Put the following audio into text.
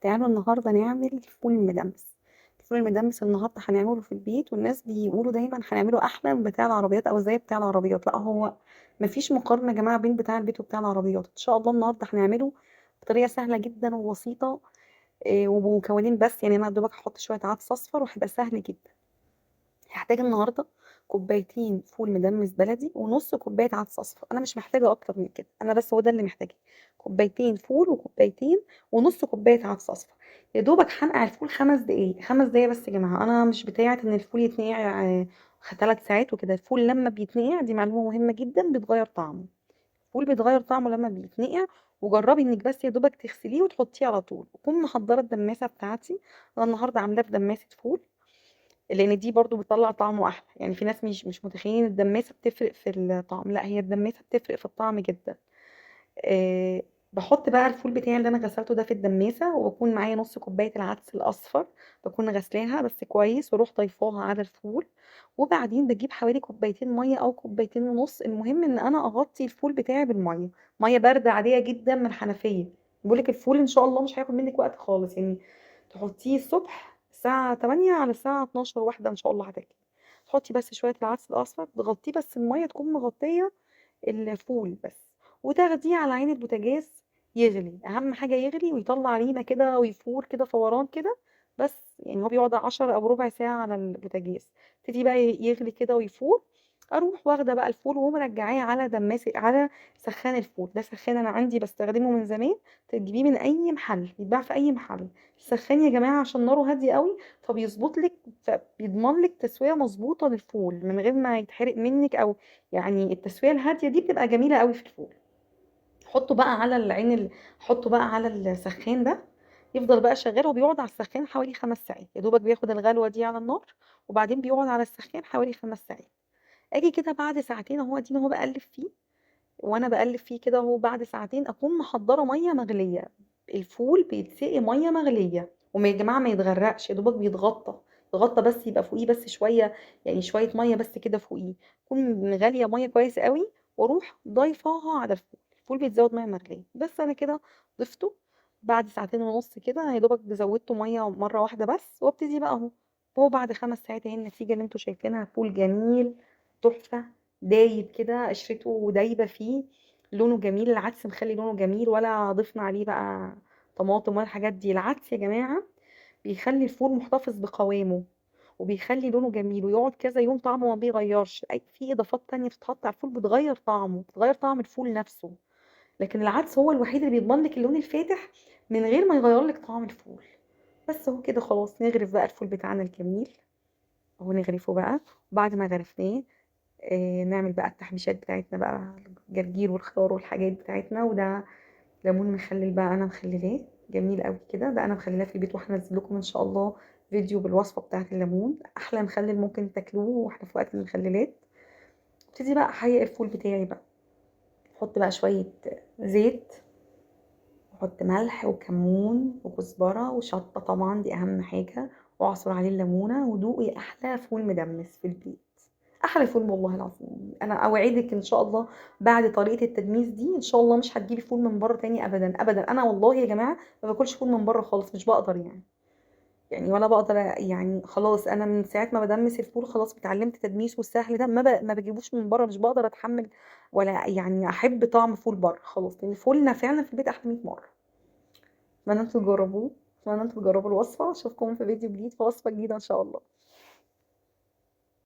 تعالوا النهارده نعمل فول مدمس. الفول المدمس النهارده هنعمله في البيت، والناس بيقولوا دايما هنعمله احلى من بتاع العربيات او زي بتاع العربيات. لا، هو مفيش مقارنة يا جماعة بين بتاع البيت وبتاع العربيات. ان شاء الله النهارده هنعمله بطريقة سهلة جدا وبسيطة، وبمكونين بس. انا دوبك هحط شوية عدس اصفر وهيبقى سهل جدا. هحتاج النهارده كوبايتين فول مدمس بلدي ونص كوباية عدس اصفر. انا مش محتاجه اكتر من كده، انا بس هو ده اللي محتاجاه، كوبايتين فول وكوبايتين ونص كوباية عدس اصفر. يا دوبك هنقع الفول 5 دقايق، 5 دقايق بس يا جماعة. انا مش بتاعه ان الفول يتنقع 3 ساعات وكده. الفول لما بيتنقع، دي معلومة مهمة جدا، بيتغير طعمه. الفول بيتغير طعمه لما بيتنقع. وجربي انك بس يا دوبك تغسليه وتحطيه على طول. اكون محضرة الدماسه بتاعتي، انا النهارده عاملاه بدماسه فول لان دي برضو بتطلع طعمه احلى. في ناس مش متخيلين الدماسه بتفرق في الطعم، لا هي الدماسه بتفرق في الطعم جدا. بحط بقى الفول بتاعي اللي انا غسلته ده في الدماسه، وبكون معايا نص كوباية العدس الاصفر بكون غسلاها بس كويس، واروح ضيفاها على الفول. وبعدين بجيب حوالي كوبايتين مية او كوبايتين ونص، المهم ان انا اغطي الفول بتاعي بالمية، مية باردة عادية جدا من الحنفية. بقولك الفول ان شاء الله مش هياخد منك وقت خالص، تحطيه الصبح الساعة 8 على الساعة 12 واحدة إن شاء الله هتاكلي. تحطي بس شوية العدس الأصفر، تغطيه بس المية تكون مغطية الفول بس، وتاخديه على عين البوتاجاز يغلي. أهم حاجة يغلي ويطلع ريمة كده ويفور كده فوران كده بس، هو بيقعد 10 أو ربع ساعة على البوتاجاز. تبتدي بقى يغلي كده ويفور. أروح واخدة بقى الفول ومرجعاه على دماسة، على سخان الفول. ده سخان أنا عندي بستخدمه من زمان، تجيبيه من أي محل، بيتباع في أي محل. السخان يا جماعة عشان ناره هادية قوي، فبيظبط لك، فبيضمن لك تسوية مظبوطة للفول من غير ما يتحرق منك، أو التسوية الهادية دي بتبقى جميلة قوي في الفول. حطه بقى على العين حطه بقى على السخان ده، يفضل بقى شغال، وبيقعد على السخان حوالي 5 ساعات. يا دوبك بياخد الغلوة دي على النار، وبعدين بيقعد على السخان حوالي 5 ساعات. اجي كده بعد ساعتين اهو، اديني اهو بقلب فيه، وانا بقلب فيه كده اهو. بعد ساعتين اكون محضرة مية مغليه. الفول بيتسقي مية مغليه، وما يا جماعة ما يتغرقش، يا دوبك بيتغطى، يتغطى بس، يبقى فوقيه بس شوية، شوية مية بس كده فوقيه. اكون مغليه مية كويس قوي، واروح ضايفاها على الفول. الفول بيتزود مية مغليه بس. انا كده ضفته بعد ساعتين ونص كده، يا دوبك زودته مية مرة واحدة بس، وابتدي بقى اهو. هو بعد 5 ساعات اهي النتيجة اللي انتوا شايفينها، فول جميل تحفة، دايب كده، قشرته دايبه فيه، لونه جميل، العدس مخلي لونه جميل، ولا ضفنا عليه بقى طماطم ولا الحاجات دي. العدس يا جماعة بيخلي الفول محتفظ بقوامه، وبيخلي لونه جميل، ويقعد كذا يوم طعمه ما بيغيرش. في اضافات تانية بتتحط على الفول بتغير طعمه، بتغير طعم الفول نفسه، لكن العدس هو الوحيد اللي بيضمن لك اللون الفاتح من غير ما يغير لك طعم الفول. بس هو كده خلاص. نغرف بقى الفول بتاعنا الجميل اهو، نغرفه بقى. وبعد ما غرفناه، نعمل بقى التحبيشات بتاعتنا بقى، الجرجير والخيار والحاجات بتاعتنا. وده ليمون مخلل بقى، انا مخللاه جميل قوي كده، ده انا مخللاه في البيت، وهنزل لكم ان شاء الله فيديو بالوصفه بتاعت الليمون، احلى مخلل ممكن تاكلوه واحنا في وقت المخللات. ابتدي بقى احيق الفول بتاعي بقى، احط بقى شوية زيت، واحط ملح وكمون وكزبره وشطه، طبعا دي اهم حاجة، واعصر عليه الليمونه، ودوقي احلى فول مدمس في البيت، احلى فول والله العظيم. انا اوعدك ان شاء الله بعد طريقه التدميس دي ان شاء الله مش هتجيبي فول من بره تاني ابدا ابدا. انا والله يا جماعة ما باكلش فول من بره خالص، مش بقدر يعني ولا بقدر خلاص. انا من ساعة ما بدمس الفول خلاص اتعلمت تدميسه السهل ده، ما بجيبوش من بره، مش بقدر اتحمل ولا احب طعم فول بره خلاص، لان فولنا فعلا في البيت احلى 100 مرة. اتمنى انتوا تجربوه، اتمنى انتوا تجربوا الوصفة. اشوفكم في فيديو جديد في وصفه جديدة ان شاء الله.